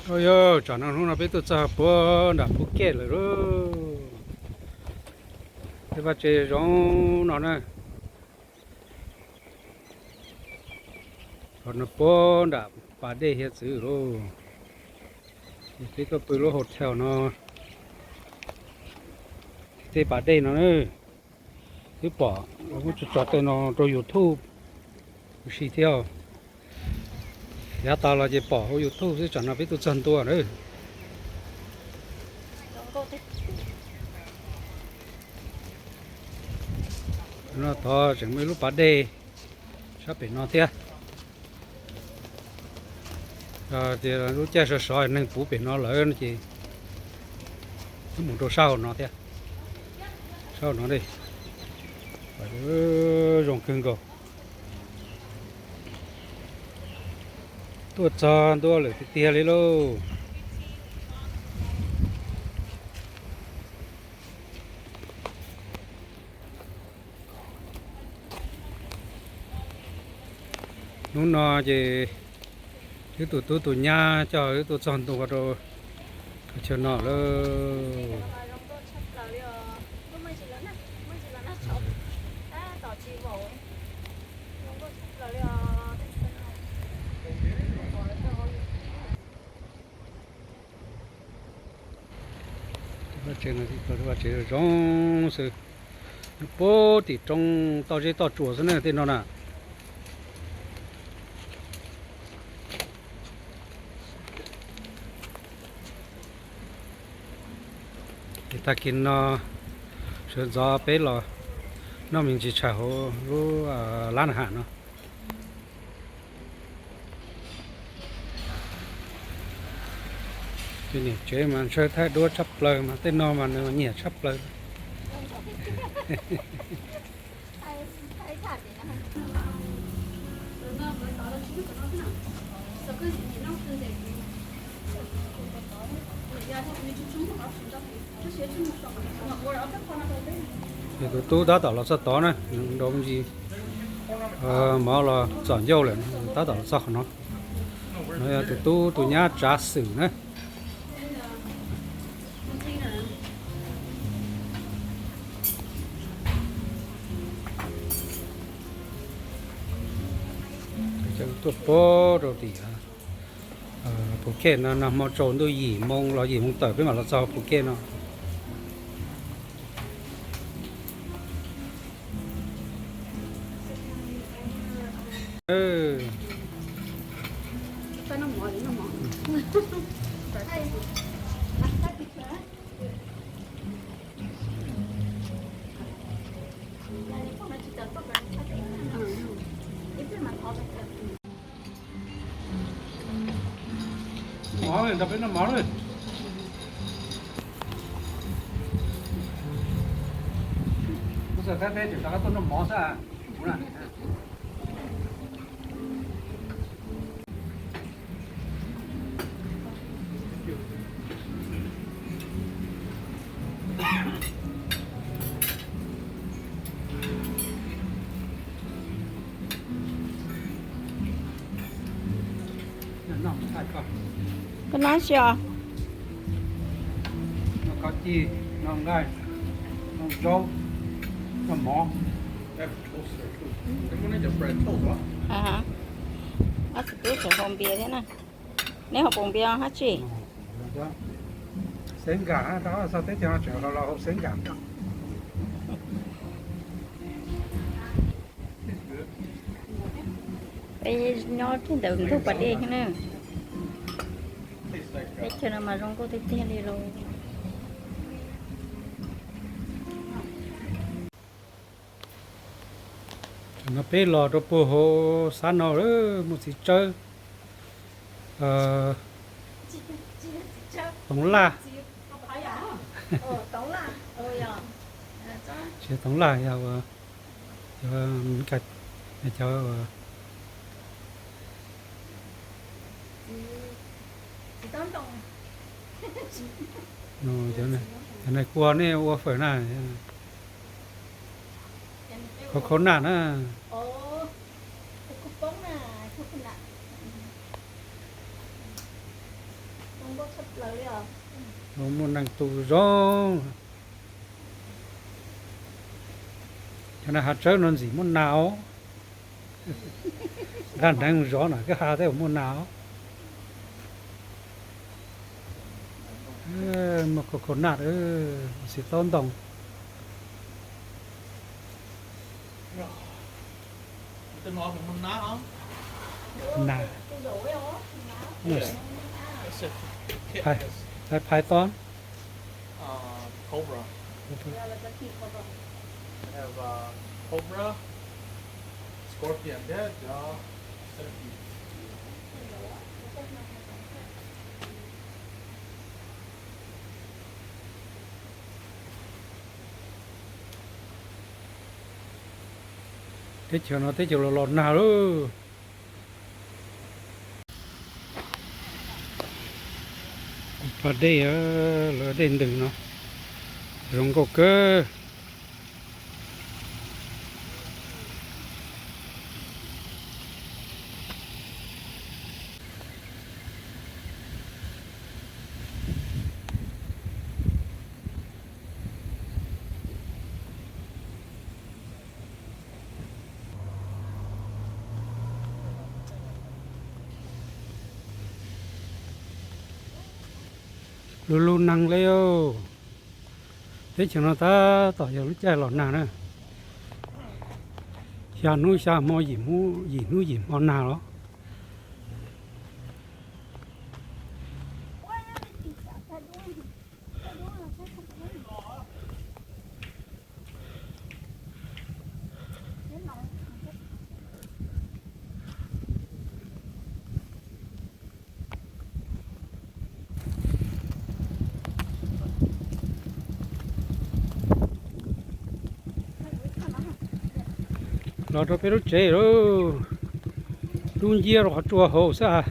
Ua yog tsam no hnub no peb tuaj txog puag nram Phuket lawm lauj. Tej vaj tse zoo no na. Qhov no puag nram pas dej hiav txwv lauj. Peb tuaj pw lub hotel no, tej pas dej no na. Twb pom lawv muab tso tej no rau YouTube huv si thiab. Yav tas los ces pom hauv YouTube xwb, tsam no peb tuaj txog ntua na. No tod tseem muaj ib lub pas dej sab pem no thiab. Tias lub caij sov sov neeg puv pem no lawm no ces wb mus rau sab hauv no thiab. Sab hauv no, zoo kawg nkaus. Tuaj txog ntua lawm tiag tiag li lauj. Hnub no ces wb tus tub tus nyab coj wb tuaj txog ntua rau qhov chaw no lawm. Vaj tsev no, vaj tsev zoo xwb, puag tim roob toj zeb toj tsuas xwb na tej no na. Ces tag kis no sawv ntxov peb los noj me ntsis tshais hauv lub lab nram hav no. Tej niam tsev mas ntshaw thaij duab tshaj plaws mas tej no mas nws nyiam tshaj plaws. Ces tus tub tab tom los txog tod na, nws nrau ntsis mov los txom ncauj lawm, tab tom los txog qhov no. No yog tus tub tus nyab Tsav Xwm na. Tuaj puag rau tim Phuket no, nag hmo tsaus ntuj yim moo los yim moo tawm peb mam los txog Phuket no. Mov nrog peb noj mov na. Lub xyoo thab teb tseem rov qab tuaj noj mov xwb. Koj noj si os? Noj kab ci, noj nqaij, noj zaub, noj mov. Ob txiv tub tseem haus npias thiab na. Neb haus paus npias hab tsi? Xeeb nkam, tau txog teb chaws no tseem los haus xeeb nkam. Peb nyob kiag ntawm ntug pas dej thiab na. Teb chaws no mas zoo nkauj tiag tiag li lauj. No peb los rau puag hauv xab no lawm, mus txiv tsawb Toov Laj. Tsis Toov Laj, yog cov cov no kuj nej ua fawm na. Khov khov naj na. Muaj neeg tu zoo. Cov no hav tsawb no ntxim muaj nas os. Nqa hneev zov no koj ha thiaj muaj nas os. Muaj coconut, xim taub ntoo. Nas. Python. Cobra. Cobra. Scorpion thiab cov centipede. Teb chaws no teb chaws los los nag lawm. Pas dej, lawv dej ntws no zoo nkauj kawg. Lub lub neeg li os. Teb chaws no tab tom yog lub caij los nag na. Xya hnub xya hmo, yim hnub yim hmo nag los. Los rau peb lub tsev lawm. Dub nciab rau qhov tsua hauv xwb.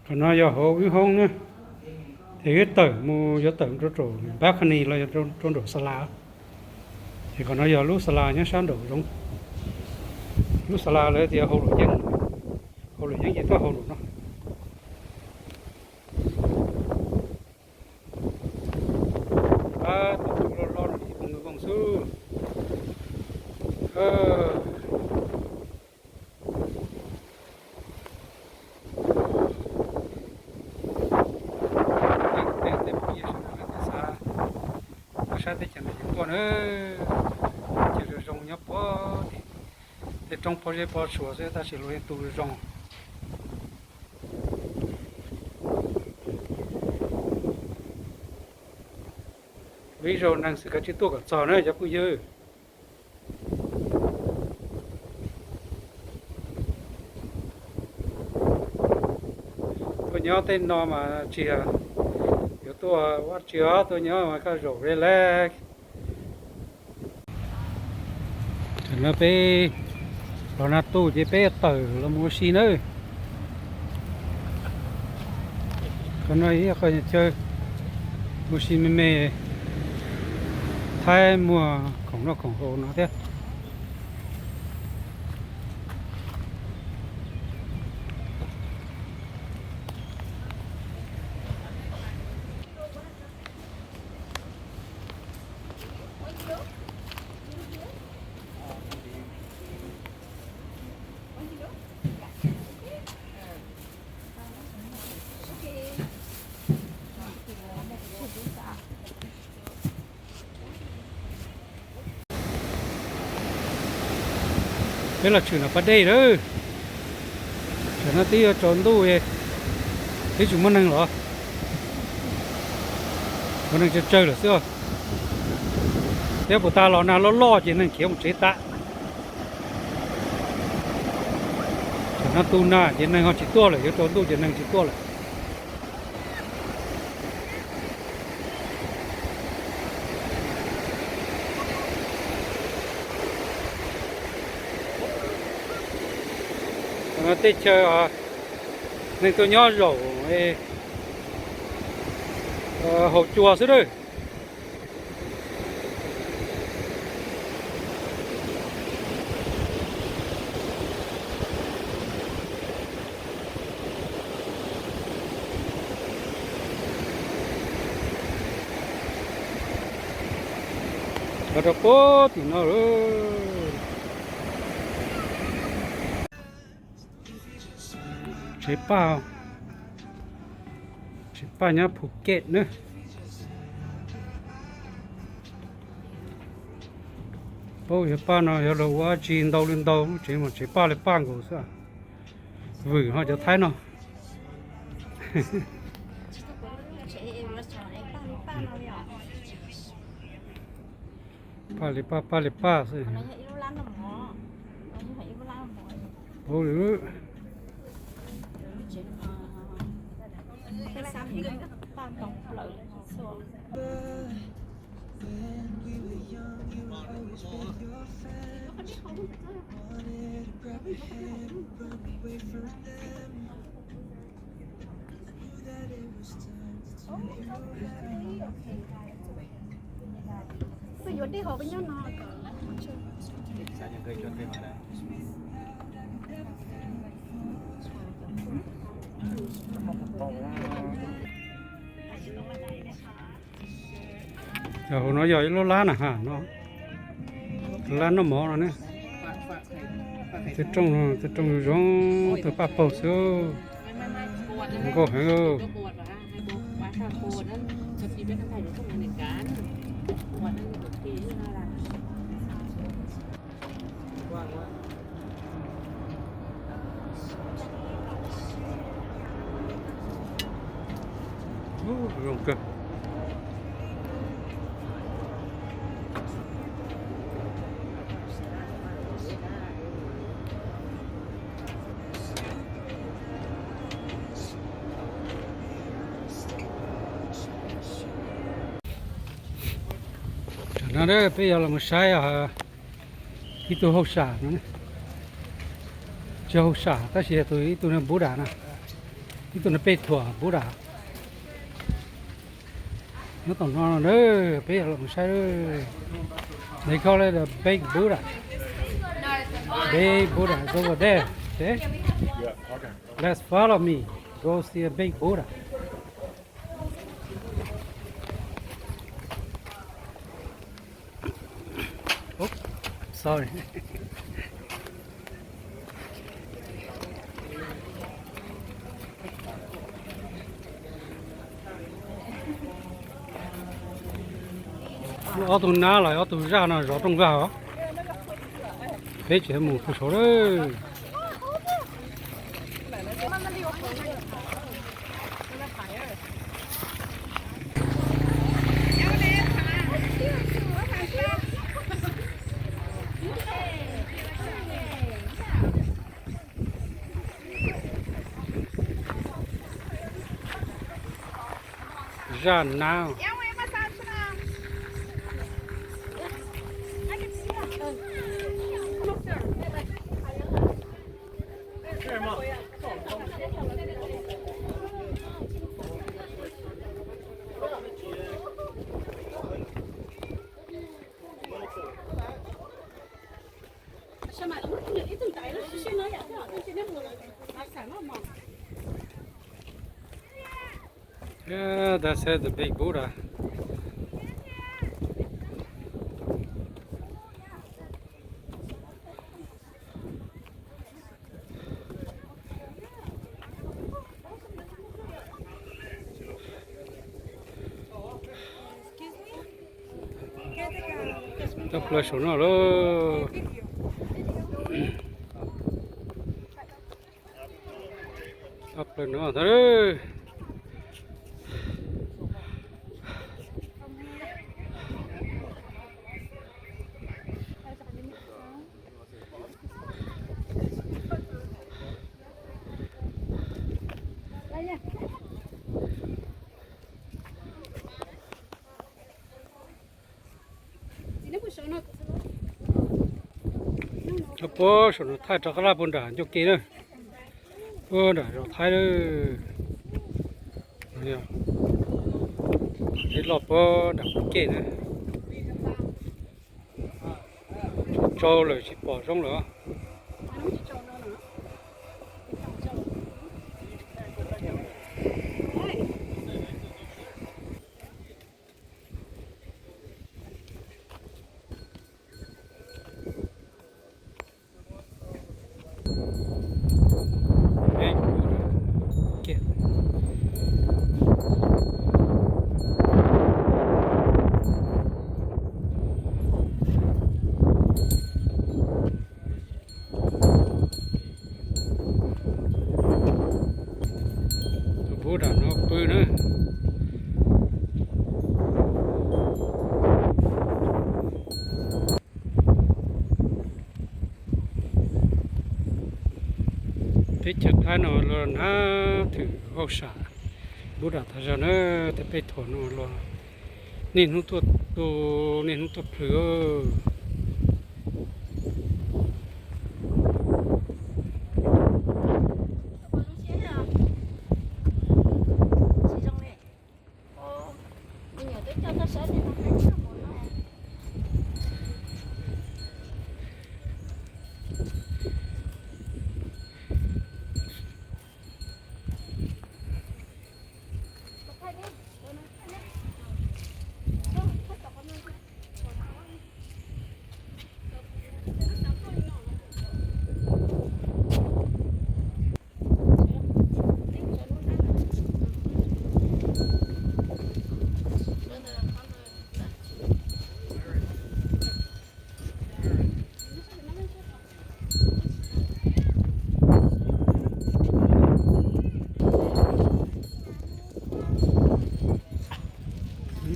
Qhov no yog hauv wb hoob na, ces wb tawm mus yuav tawm rau saum balcony los yog rau nraum sala. Ces qhov no yog lub sala nyob sab nraum zoov. Lub sala lawv tias hauv luam yeeb, hauv luam yeeb ces tuaj hauv nraum no. Tus loj loj no ib koog ib koog xwb. Tej phooj ywg sawv daws leej twg xav tuaj saib teb chaws no ces tuaj na. Teb chaws zoo zoo nyob puag tim tej roob pob zeb pob tsuas xwb tab sis luag yeej tu zoo. Ib zaug neeg xwb kav tsij tuaj kom txog na cov phooj ywg. Tuaj nyob tej no mas tsis yog yuav tuaj ua dab tsi os, tuaj nyob mas koj zaum relax. Tam no peb los nag tu ces peb tawm los mus ua si nawb. Qhov no ib qho chaw ua si me me, thaib muag khoom noj khoom haus no thiab. Peb los tshwm nram pas dej lawm. Tam no twb yuav tsaus ntuj, twb tsis muaj neeg los, muaj neeg tsawg tsawg lawm xwb. Thiab puas tas los nag loj loj ces neeg khiav mus tsev tas. Tam no tu nag ces neeg ho tsis tuaj lawm, yuav tsaus ntuj ces neeg tsis tuaj lawm. Tej chaw neeg tuaj nyob zaum haus cua xwb lawm. Rau puag tim no lawm. Tsev Paj, Tsev Paj nyob Phuket na. Paub yog Paj no yog los ua dab tsi ntau li ntau, lub tsev mas Tsev Paj li Paj nkaus xwb. Vwm ho cov Thaib no. Paj li Paj, Paj li Paj xwb. Paub li. Hauv no yog ib lub lab na ha, lab noj mov no ne. Tej rooj, tej rooj zoo, tawg paj paug xwb. Nkauj heev. Zoo kawg. Tam no peb yuav los mus saib ib tug hauj sam no, tsis hauj sam tab sis yog tus, ib tug Buddha na, ib tug pej thuam Buddha. Nyob tom no na, peb yuav los mus saib. They call it a big Buddha. Big Buddha is over there. See? Let's follow me. Go see a big Buddha. Oops, sorry. Ob tug nab los ob tug zaj no zov rooj vag os. Peb tseem mus pug saud lawm. Zaj nab. Yeah, that's it, the big Buddha. Tshaj plaws saum no lawm. Tshaj plaws no ntag. Puag saum no thaij rov qab laj puag nram ncauj ke na. Puag nram zos Thaib lawm. Ib loj puag nram Phuket na. Tsau lawm tsis pom zoo lawm. Teb chaws Thaib no los nab thwm hauj sam npub dam tas zog na, tej peb thuam no los niaj hnub tuaj tu, niaj hnub tuaj plhws.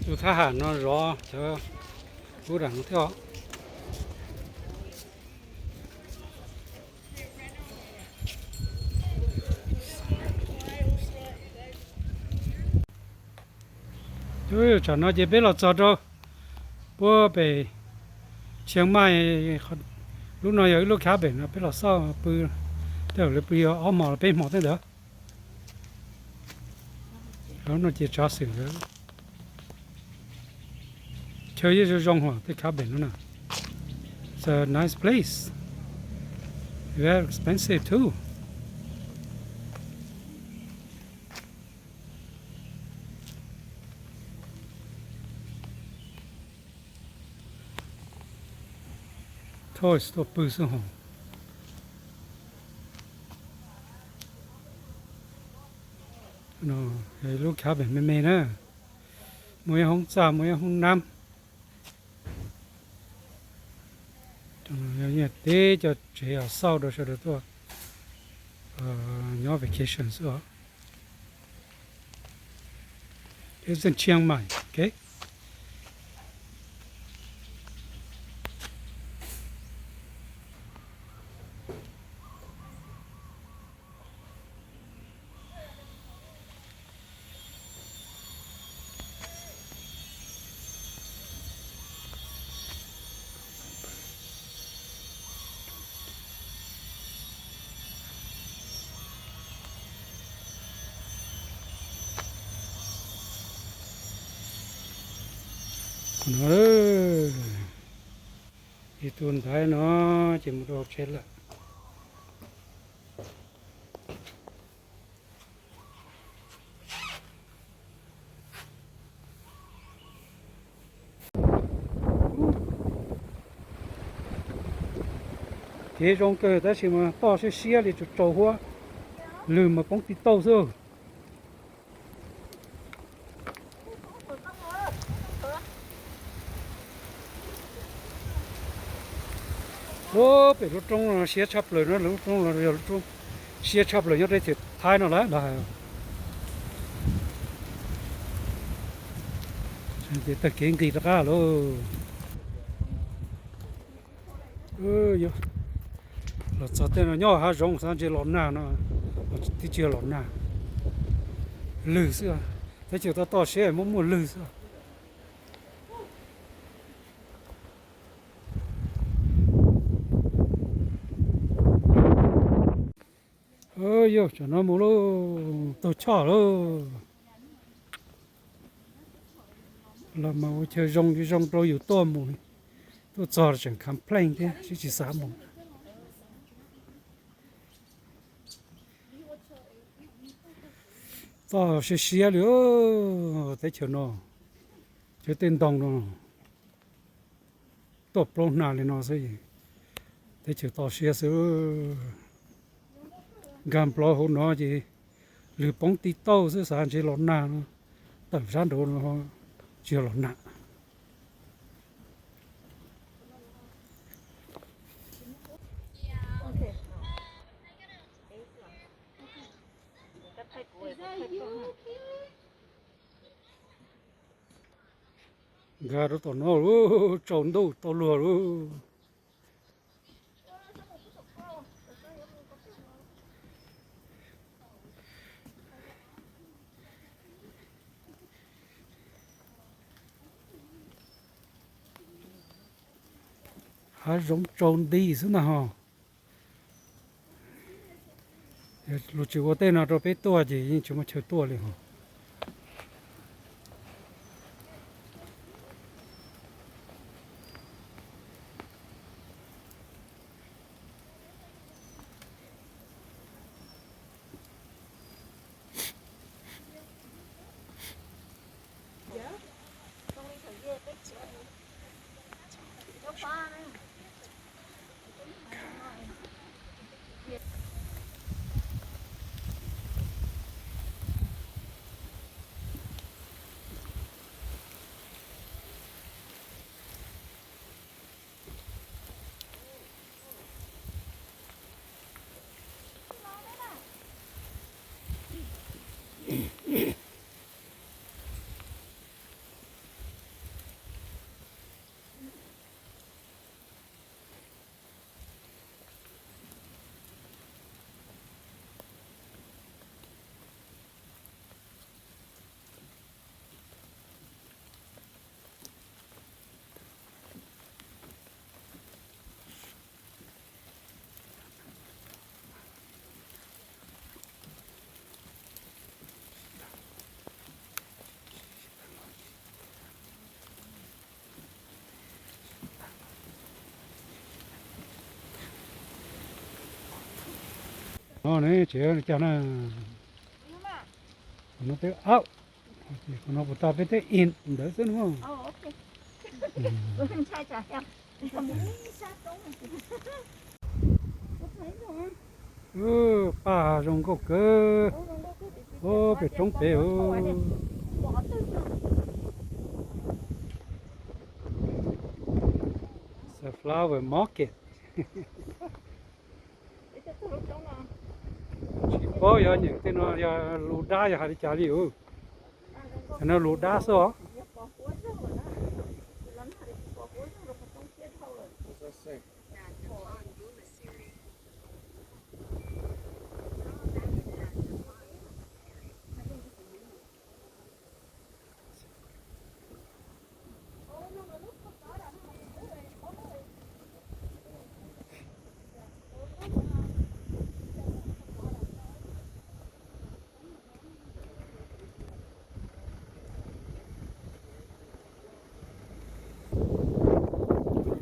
Tus thab ham no zov cov npub dam no thiab. Tsam no ces peb los txog rau puag pem Chiang Mai, lub no yog ib lub cabin no peb los xauj pw, tej zaum lawv pw yog ob hmo los peb hmo tej ntawd. Lub no ces tsav xwm lawm. Chaw yeej zoo zoo hos tej cabin no na. It's a nice place. Very expensive too. Tourist tuaj pw xwb hos. Lub cabin me me na, muaj ib hoob txaj, muaj ib hoob nab. Teb cov tsev xauj rau sawv daws tuaj nyob vacation xwb os. It's in Chiang Mai, okay. No, ib tug ntaiv no ces mus rau hauv tsev lawm. Kev zoo kawg tab sis mas toj siab siab li, tsaus tsaus huab, lwg mas poob ti tauj xwb. Pem lub roob no siab tshaj plaws no, lub roob no yog lub roob siab tshaj plaws nyob teb chaws Thaib no lawm los hais. Ces tag kev nqis rov qab lauj. Los txog tej no nyob hav zoov xav ntshe los nag no, twb tsis yog los nag, lwg xwb. Teb chaws toj toj siab muaj muaj lwg xwb. Yog tsam no mus lauj, taug choj lauj. Los mas ua chaw zoo zoo rau yus tuaj mus, tuaj txog tseem complain thiab sib tsis xav mus. Toj siab siab li teb chaws no, cov tej ntoo no tuaj plaub hna li no xwb, teb chaws toj siab xwb. Nkag nplov hauv no ces lwg poob ti tauj xwb, xav ntshe los nag no, tawm sab nraud no tsis yog los nag. Nkag rau tom no lauj, tsaus ntuj tau luag lauj. Hav zoov tsaus nti xwb ntag ho. Luag tsis ua tej no rau peb tuaj ces yeej tsis muaj chaw tuaj li ho. No ne tsev cas na, no twb aub, no puas tau peb teb ib ntawd xwb no. Paj zoo nkauj kawg. Pem roob pem. Sunflower market. Tsis paub yog nyeem tej no yog lus dab yog hais li cas li os. No lus dab xwb os.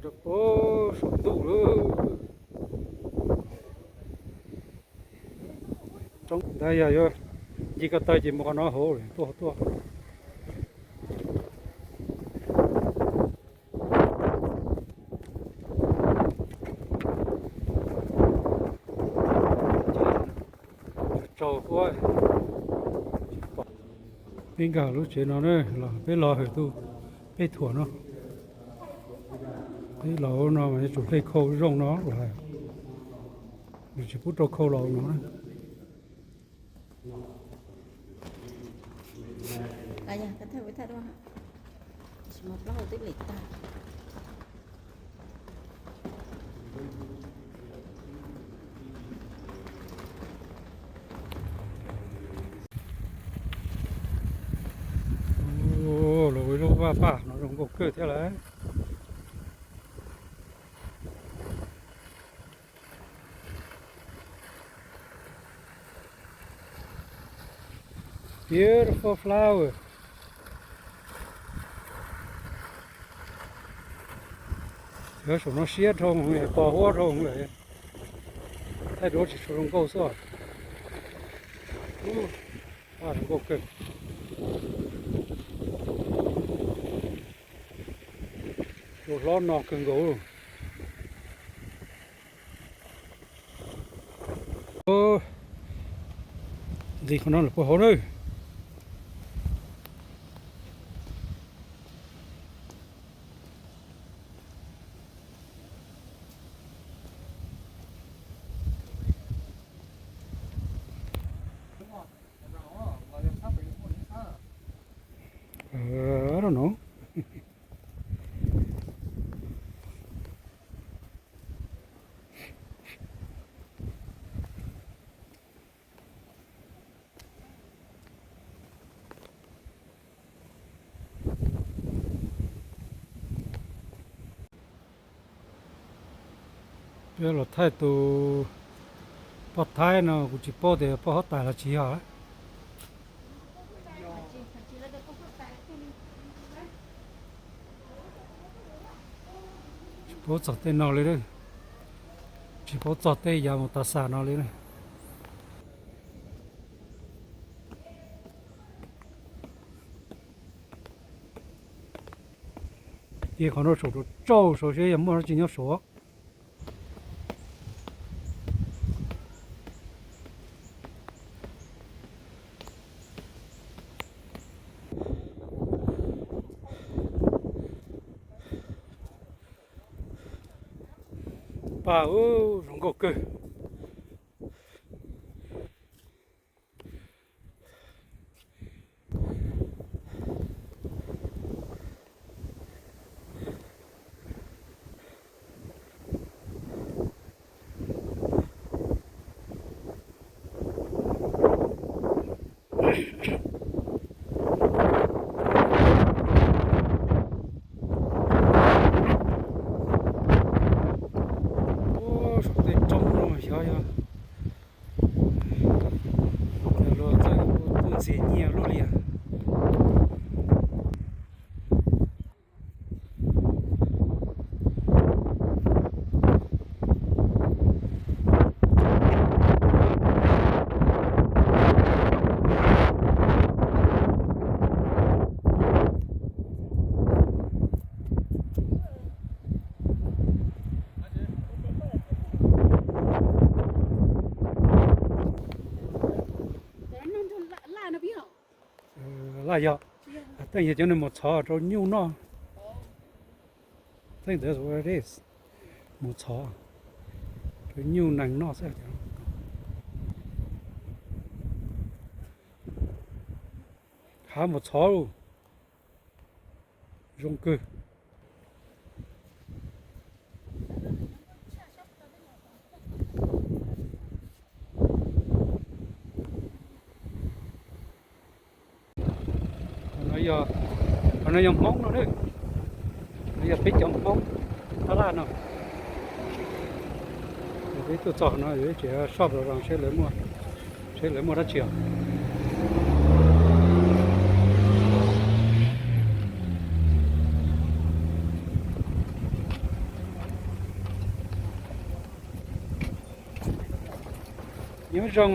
Rau puag saum ntuj lawm. Roob ntawd yog yuav ncig ko taw ces mus qhov no hauv tuaj tuaj. Tsaus huab. Peb nkag lub tsev no na, los peb los hawm tus peb thuam no. Peb los no mas yuav tsum hle khau zoo no los hais, nws tsis pub rau khau los no na. Los ua ib lub vaj paj no zoo nkauj kawg thiab lawm. Beautiful flower. Yog saum no siab dhau, pos huab dhau lawm. Thaij duab tsis tshua zoo nkauj xwb. Vaj zoo nkauj kawg. Tus hlob no kawg nkaus. Ntxiv qhov no lawm puag hauv na. I don't know. Los thaij tus poj Thaib no kuv tsis paub tias poj huab tais los tsis yog. Tsis paub txog tej no li, tsis paub txog tej yav mus tas xam no li. Cia qhov no saum rau tsauj saud seb yog muaj dab tsi nyob saud. Paj ub, zoo nkauj kawg. Saum tej roob no xyov yog luag txawj ua ntxias nyiaj luaj li. Laj yog, tej yog cov nws mus txhov rau nyuj noj. Mus txhov rau nyuj nees noj xwb. Hav mus txhov, zoo kawg. Qhov no yog Hmoob no, no yog peb cov Hmoob tab laj no. Peb tuaj txog no yuav ib tsev shop los seb lawv muaj, seb lawv muaj dab tsi os. Nyob zoo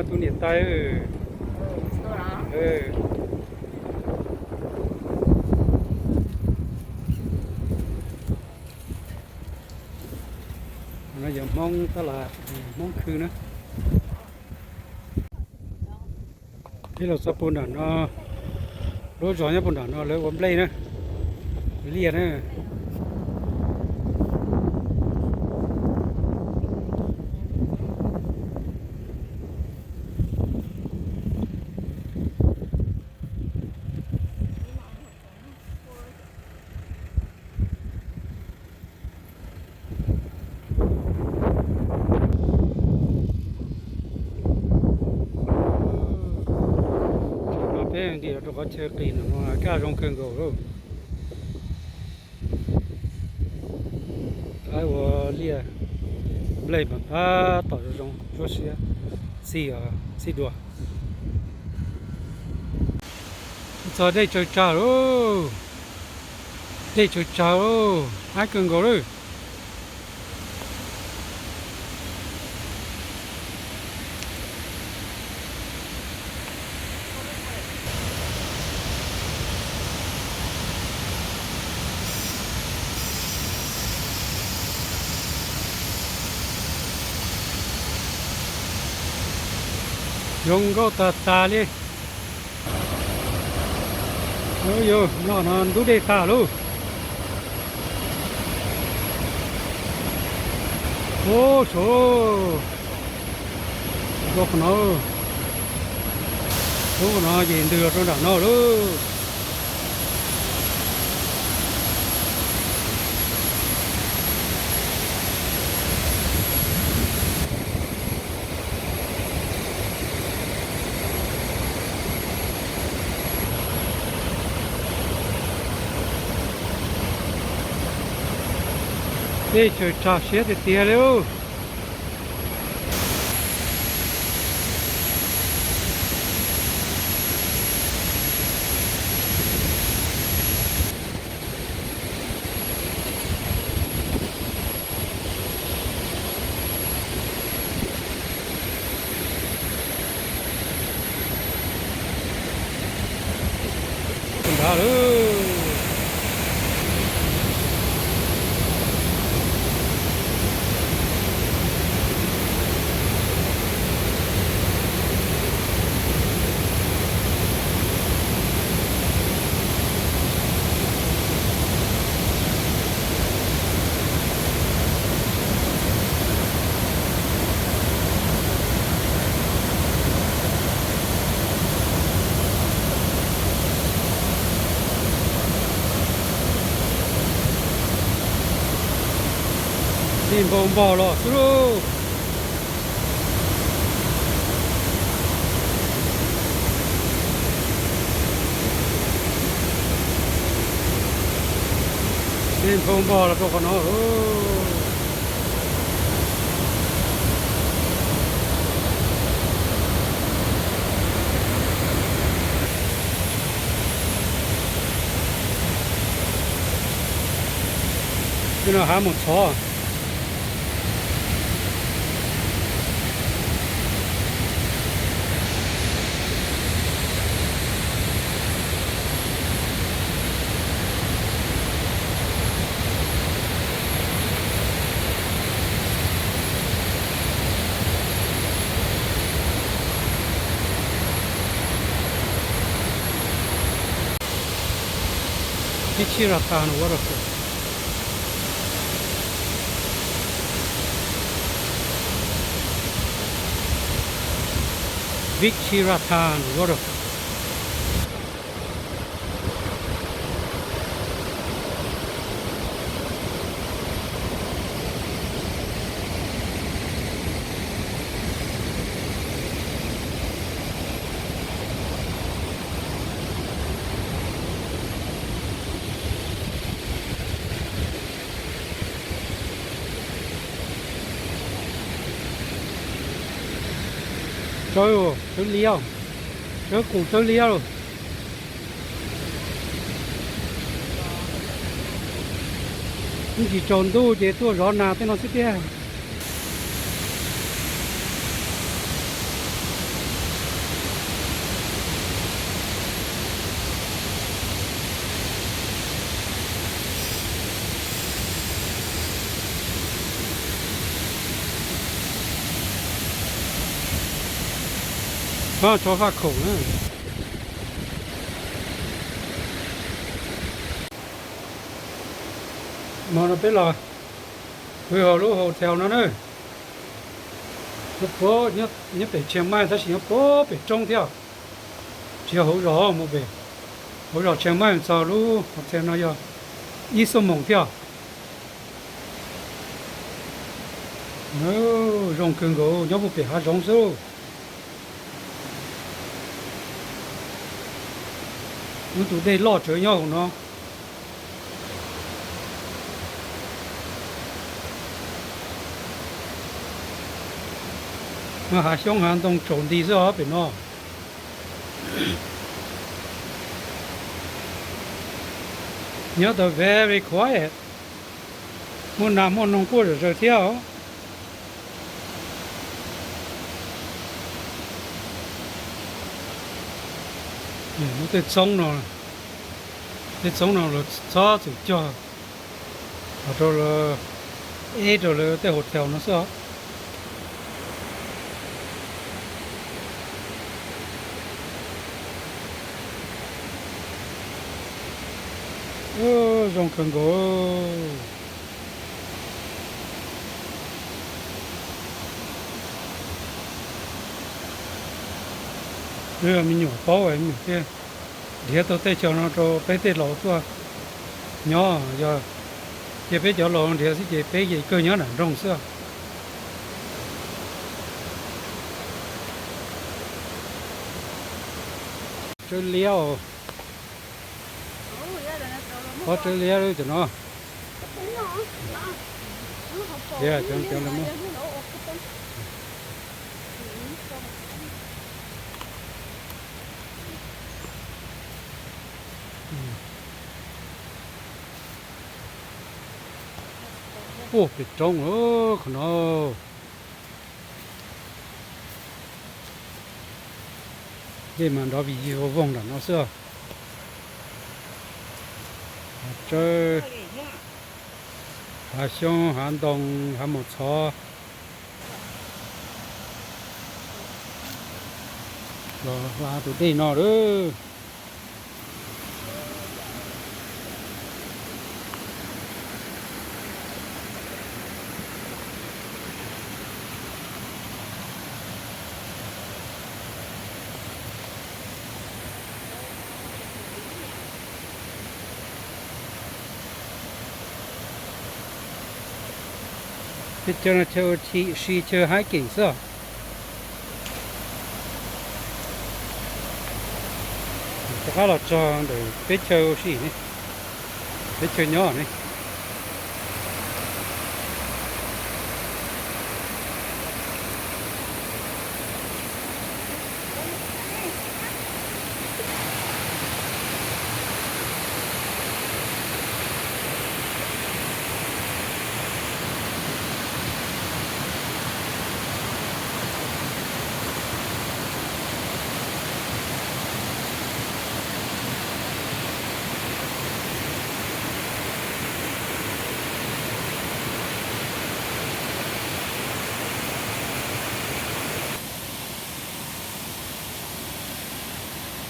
tus niam tais. No yog Hmoob tab laj, Hmoob khw na. Peb los txog puag nram no, lub zos nyob puag nram no lawv ua nplej na, liaj na. Peb nti rau qhov chaw qis no kaj zoo kawg nkaus lawm. Thaib ua liaj nplej mas pab tom zoo zoo, txhua siab txhij, txhij dua. Txog dej tsaws tsag lauj, dej tsaws tsag lauj, ab kawg nkaus lawm. Zoo nkauj tag tag li. Yog no no ntub dej tag lauj. Ub, sav, qhov no, ub, qhov no ces ntws los rau nram no lauj. Dej tsaws tsag siab tiag tiag li. Nej nphau npog los xwb lauj. Nej nphau npog los rau qhov no. Tej no hav Maum Txhov. Vichy Rattan Waterfall. Vichy Rattan Waterfall. Tsawb, tsawb liab, tsawb qus tsawb liab lawm. Ib ntsis tsaus ntuj ces tuaj zov nas tej no xwb tiag. Tso faj khoom na. Hmo no peb los pw hauv lub hotel no na. Nyob pem Chiang Mai tab sis nyob puag pem roob thiab. Tsis yog hauv zos mus pem, hauv zos Chiang Mai txog lub hotel no yog ib xuab moos thiab. Zoo kawg nkaus nyob puag pem hav zoov xwb. Muaj tus dej loj tsawv nyob hauv no. Muaj hav xyoob hav ntoo tsaus nti xwb os pem no. Nyob tau very quiet. Muaj nas muaj noog quaj zom zaws thiab os. Muaj tej txoob no, tej txoob no los txhob txwm cog, ua rau lawv eb rau lawv tej hotel no xwb os. Zoo kawg nkaus. Me nyuam paub me nyuam thiaj nrhiav tau tej chaw no rau peb tej laus tuaj nyob. Yog cia peb cov laus nrhiav xwb ces peb ces kawg nyob nram nroog xwb. Tsawb liab os. Qhov tsawb liab cov no. Ua pem roob qhov no. Dej mas nrov vij voog nram no xwb. Hav tsawb, hav xyoob, hav ntoo, hav maum txhov. Los hla tus dej no lawm. Teb chaws no chaw ua si chaw hiking xwb. Rov qab los txog ntawm teb chaws ua si ne, teb chaws nyob ne.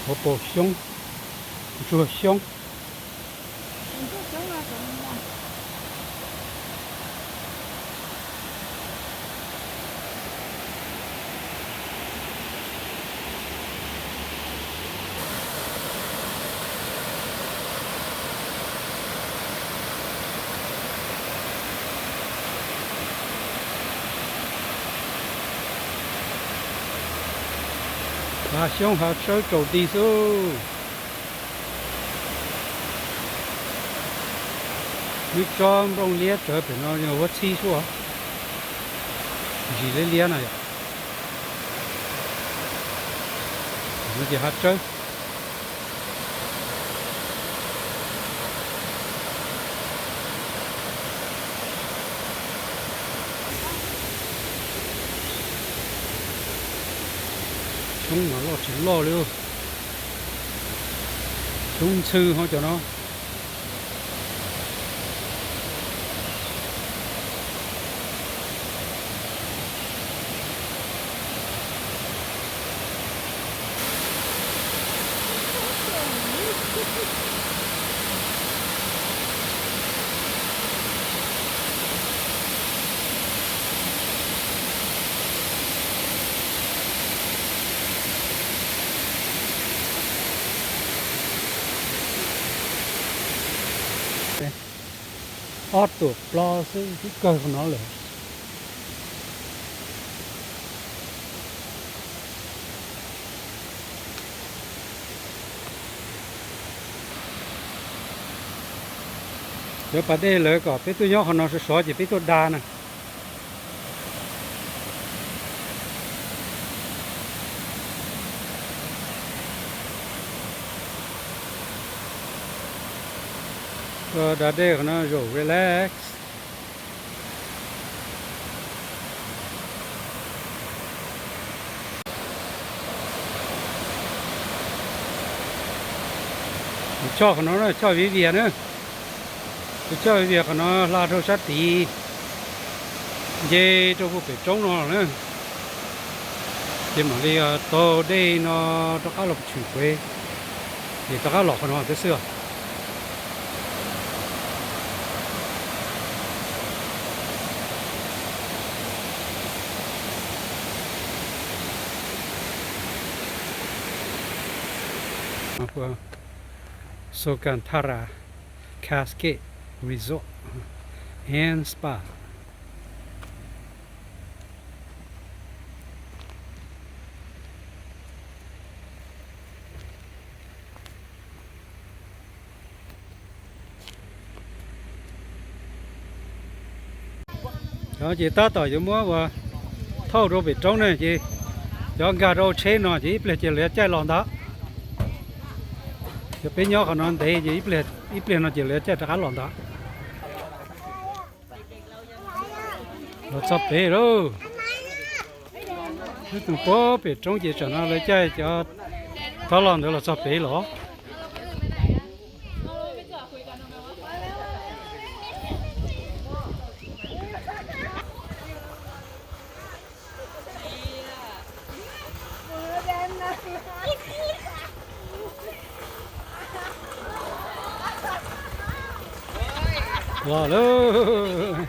Ua paus xyoob, ntsuag xyoob. Hav xyoob hav tsawb tsaus nti xwb. Lub tsob nplooj liab tsawv pem no yog huab txhib suab, ntsis liab liab no yom. No ces hav tsawb. Xyoob mas loj tsis loj li. Xyoob ntxhw ho cov no. Ob tuam plo xwb twb kawg qhov no lawm. Cov pas dej lawv kom peb tuaj nyob qhov no sov sov ces peb tuaj da na. Tuaj da dej qhov no zaum relax. Tus choj qhov no, choj viv vias na. Tus choj viv vias qhov no hla rau sab tid, nce rau puag pem roob no na. Ces mam li taug dej no rov qab los tshwm pem, ces rov qab los qhov no thiab xwb os. Sokantara Cascade Resort and Spa. Cov ces tab tom yuav muab ua thauj rau pem roob ne, ces cov nkag rau tsheb no ces ib pliag ces lawv caij los ntag. Cov peb nyob qhov no ntev ces ib pliag no ces lawv caij rov qab los ntag. Los txog pem lauj. Lub tug puag pem roob ces tsam no lawv caij cov thab los ntawd los txog pem los. Los lawm,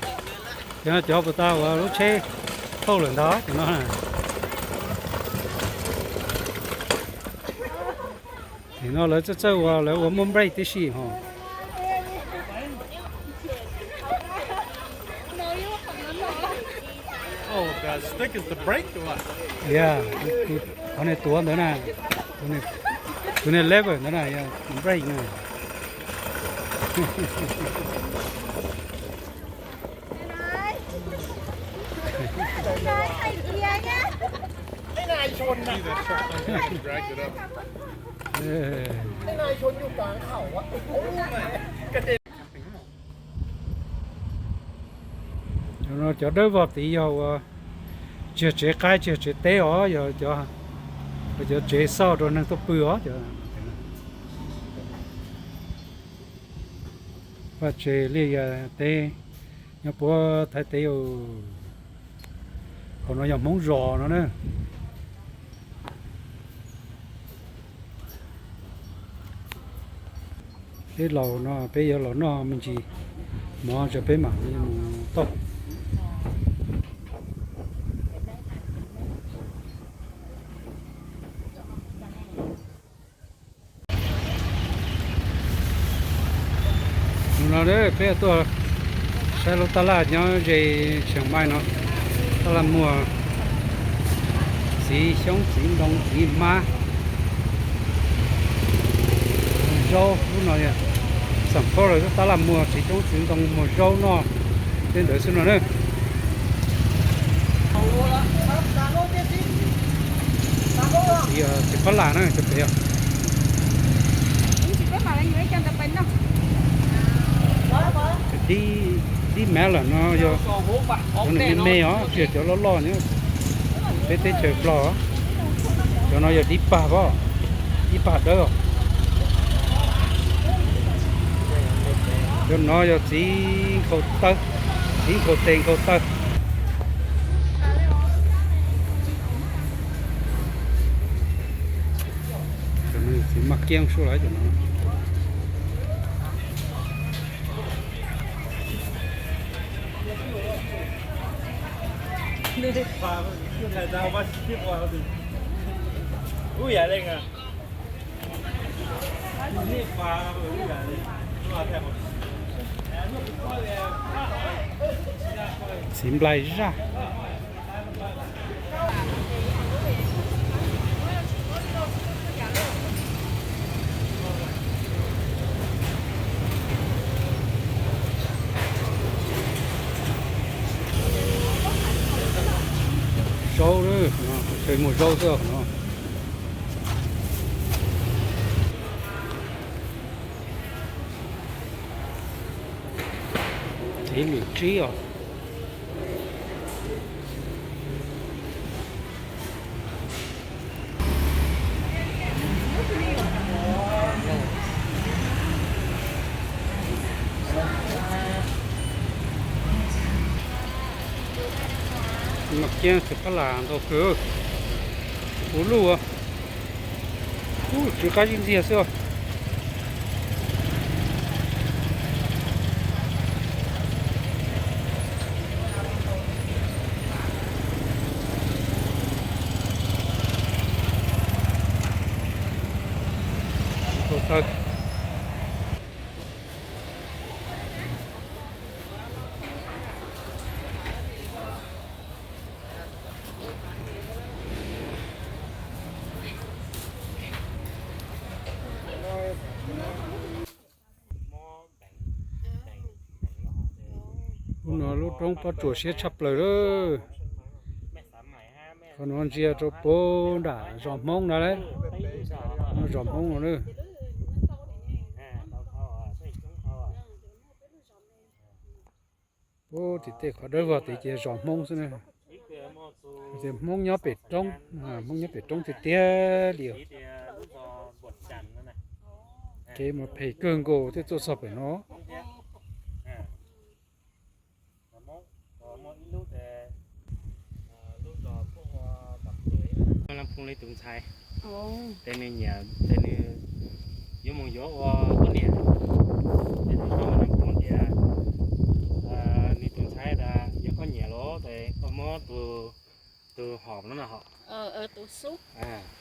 cov puas tau ua lub tsheb thauj lawm ntag cov no. Nim no lawv txawj txawj ua, lawv ua muaj nplej tib si ho. Yeah, qhov niag tuav ntawd na, tus niag lever ntawd na, yog brake na. Cov no cov dawb vog tid yog ua tsis yog tsev qaib tsis yog tsev teb os, yog cov tsev xauj rau neeg tuaj pw os. Vaj tse liaj ya teb nyob puag Thaib teb. Qhov no yog Hmoob zos no na. Peb laus no peb yuav los noj me ntsis mov tso peb mam li mus tauj. Hnub no peb tuaj saib lub tab laj nyob ze Chiang Mai no, tab laj muag txiv xyoob txiv ntoo txiv hmab zaub. Lub no xam phauj lawv lub tab laj muag txiv xyoob txiv ntoo muag zaub noj tej ntawd xwb no na. Txiv, txiv pab lam na cov pem. Dib, dib melon no yog cov me me os, tsis yog cov loj loj nyob peb teb chaws Nplog. Cov no yog dib pag os, dib pag dawb os. Cov no yog txiv nkhaus taw, txiv nkhaus tes nkhaus taw. Cov no yog txiv maj kiab suab lawm cov no. Txiv nplai zaj. Zaub, tseem muaj zaub xwb no. Txiv lwm tsib os. Mas kiag txiv pab lam ntau kawg. Puv luj, ub, tsw qab zib ntxiag xwb. Hnub no lub roob pob tsuas siab tshaj plaws lawm. Qhov no ntsia rau puag nram zos Hmoob no lawm. Zos Hmoob no na. Puag tim tej qhov dawb vog tid ces zos Hmoob xwb na. Tias Hmoob nyob pem roob, Hmoob nyob pem roob tiag tiag li os. Kev mas phem kawg nkaus thiaj tuaj txog pem no. Li tus ntxhais, ces nws nyiam, ces nws yuav mus yuav ua poj niam. Ces nws nyiam tias, nws tus ntxhais tas yog koj nyiam los ces koj muab tus hom no na hom,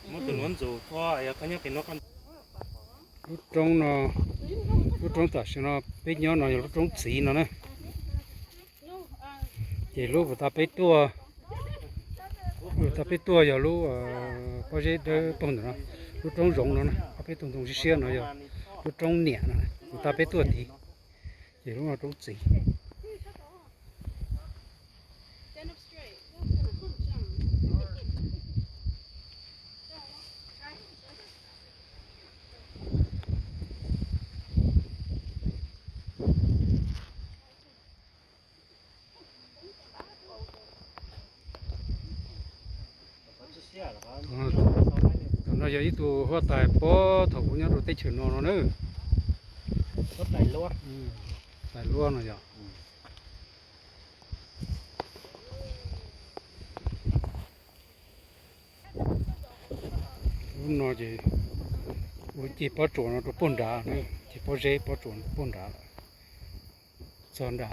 muab tus nuav ntxus thua yog koj nyob pem no koj. Lub roob no, lub roob tam sim no peb nyob no yog lub roob txiv no na. Ces lub puag ta peb tuaj, Tau peb tuaj yog lub pob zeb dawb paug ntawm no, lub roob zoov no na, tau peb tuaj ntoo siab siab no yog lub roob niam no, tau peb tuaj tid, ces lub no roob txiv. Tus no yog ib tug huab tais puag thaum kuv nyob rau teb chaws no no na. Tais luab no yog. Lub no ces ua ceg pob tsuas no rau puag nrad, ceg pob zeb pob tsuas puag nrad lawm. Txog nram,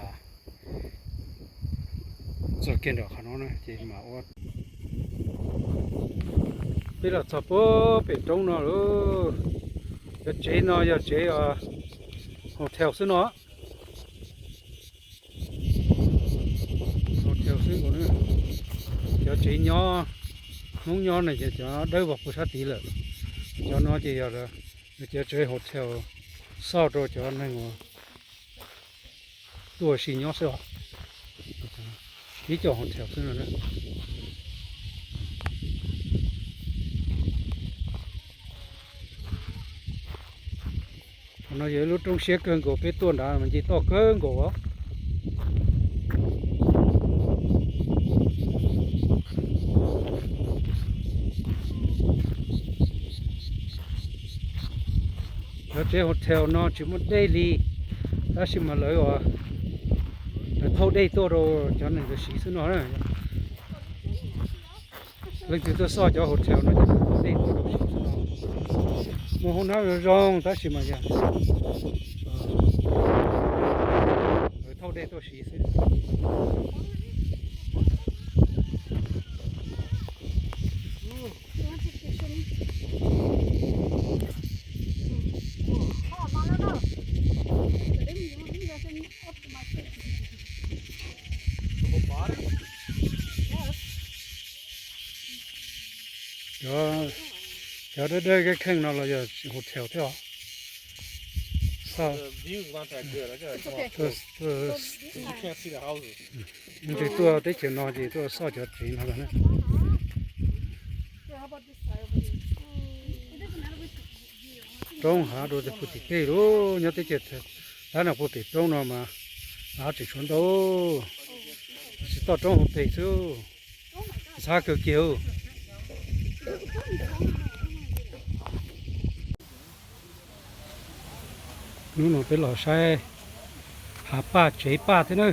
txog kiag nram qhov no ces mam ua. Peb los txog puag pem roob no lawm. Cov tsev no yog tsev hotel xwb no. Hotel xwb nkaus na. Cov tsev nyob, Hmoob nyob no ces cov dawb vog puag sab tid lawm. Cov no ces yog cov tsev hotel xoj rau cov neeg uas tuaj ua si nyob xwb os. Ib co hotel xwb no. Qhov no yog ib lub roob siab kawg nkaus, peb tuaj nrad mas nce toj kawg nkaus os. Cov tsev hotel no tsis muaj dej li, tab sis mas lawv, lawv thauj dej tuaj rau cov neeg ntawd siv xwb no. Leej twg tuaj xoj cov hotel no ces thauj dej tuaj rau siv xwb no. Muaj hoob nab zoo zoo tab sis mas yog lawv thauj dej tuaj siv xwb. Cov dawb dawb kheej kheej no los yog hotel thiab os. Leej twg tuaj teb chaws no ces tuaj xoj cov tsev no lawm na. Roob hav dua puag tim tej lawm, nyob teb chaws Thaib no puag pem roob no mas hav tseem tshuav ntau, tsis toj roob hauv pes xwb, ntxhab kawg kiag. Hnub no peb los saib hav paj tsev paj thiab na.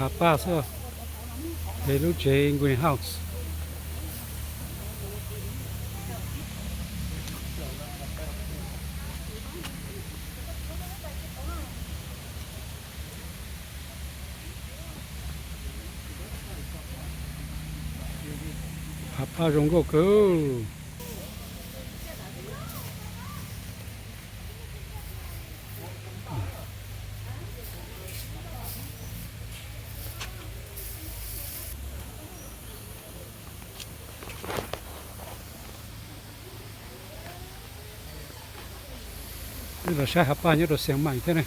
Hav paj xwb, lub tsev greenhouse. Hav paj zoo nkauj kawg. Peb los saib hav paj nyob rau Xeev Maim thiab ne.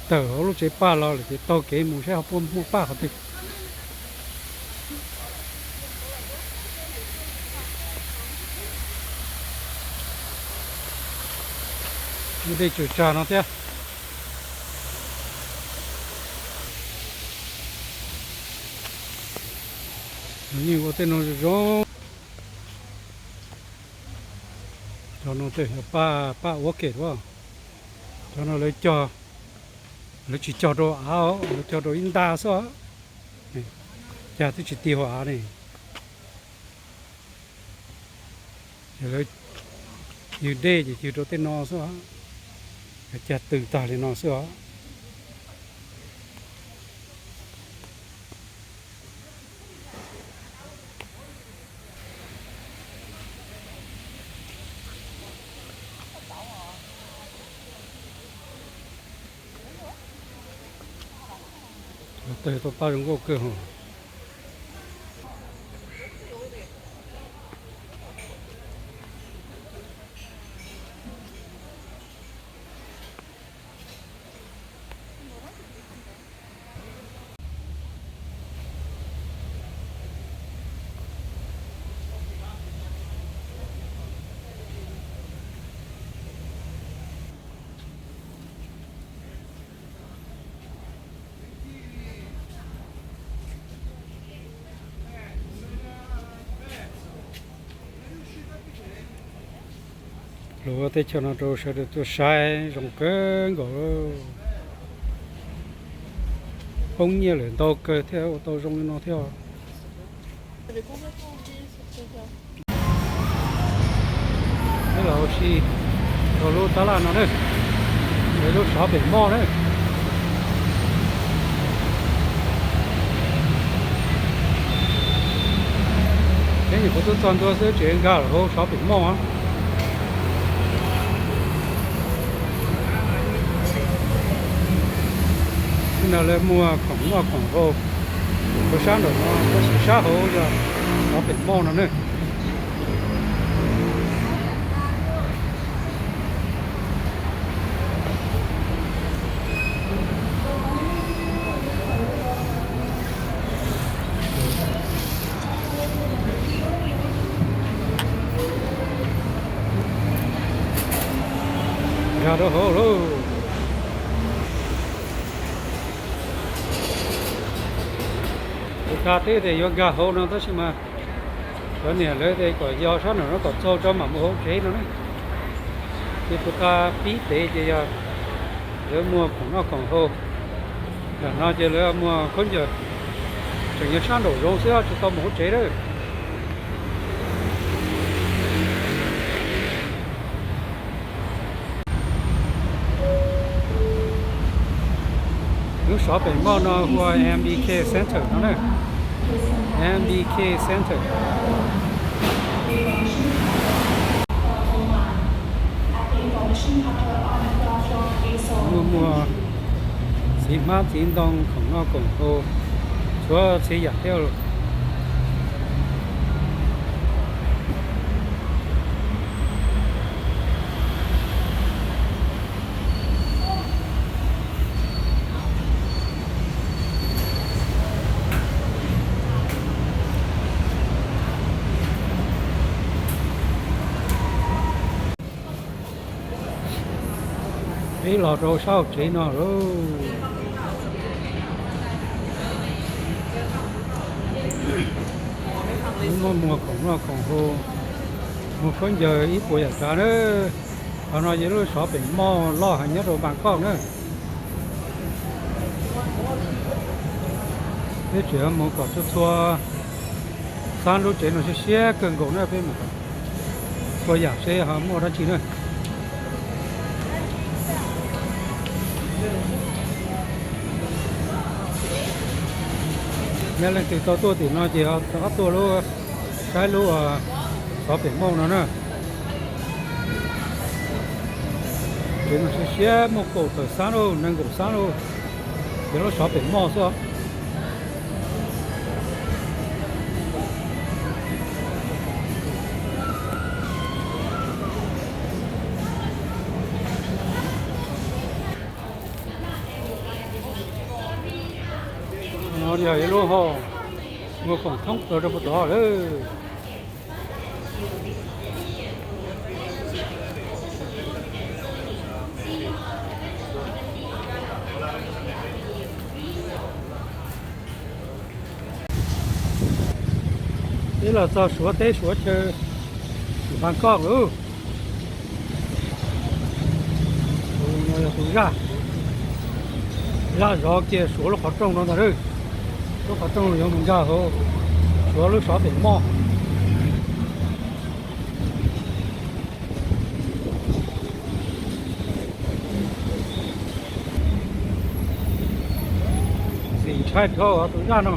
Tawm hauv lub tsev paj los lawm ces taug kev mus saib ho puas muaj paj qhov twg. Muaj dej tsuas tsag no thiab. Yeej ua tej no zoo. Cov no tej paj, paj ua kem as. Cov no lawv cog, lawv tsis cog rau av, lawv cog rau ib nta xwb. Cag twb tsis ti hauv av ne. Ces lawv ywg dej ces ywg rau tej no xwb, cag tws tag li no xwb os. Tawg tau paj zoo nkauj kawg hos. Lus ua teb chaws no rau sawv daws tuaj saib zoo kawg nkaus. Poob nyiaj lawm ntau kawg thiaj ua tau zoo li no thiab. Peb los ua si rau lub tab laj no na, lub shopping mall na. Peb nyuam qhuav tuaj txog ntua xwb tseem nkag lawm hauv shopping mall. Tib no lawv muag khoom noj khoom haus rau sab nraum no, tab sis sab hauv yog shopping mall no na. Nkag rau hauv lauj. Kuv teb tias yuav nkag hauv no tab sis mas cov niam lawv tias kom yos sab nraum no kom txaus tso mam mus hauv tsev no na. Ces kuv tau pib tev ces yog lawv muag khoom noj khoom haus. Nram no ces lawv muag khaub ncaws, tseem yog sab nraum zoov xwb tsis tau mus hauv tsev lawm. Lub shopping mall no hu ua M B K Center no na. M B K Center. Muaj muag txiv hmab txiv ntoo, khoom noj khoom haus, txhua txhia yam thiab. Peb los rau sab hauv tsev no lauj. Muaj muag khoom noj khoom haus, muag khaub ncaws ib puas yam tsav na. Qhov no yog lub shopping mall loj heev nyob rau Bangkok na. Peb tseem mus kom txhua txhua xab lub tsev no siab siab kawg nkaus na, peb mus kom txhua yam seb ho muaj dab tsi na. Yog leej twg tau tuaj tim no ces rov qab tuaj lub, saib lub shopping mall no na. Tsev no siab siab muaj kaum tawm xab lauj, nees nkaum xab lauj, ces lub shopping mall xwb os. No yog ib lub hauv muag khoom thoob plaws rau puag tod lawm. Peb los txog Suav teb Suav chaw, Bangkok lauj. Tus no yog tus zaj, zaj zov kiag Suav lub qhov rooj no ntag. Lub qhov rooj yuav mus nkag hauv Suav lub shopping mall. Ntxim ntshai dhau tus zaj no.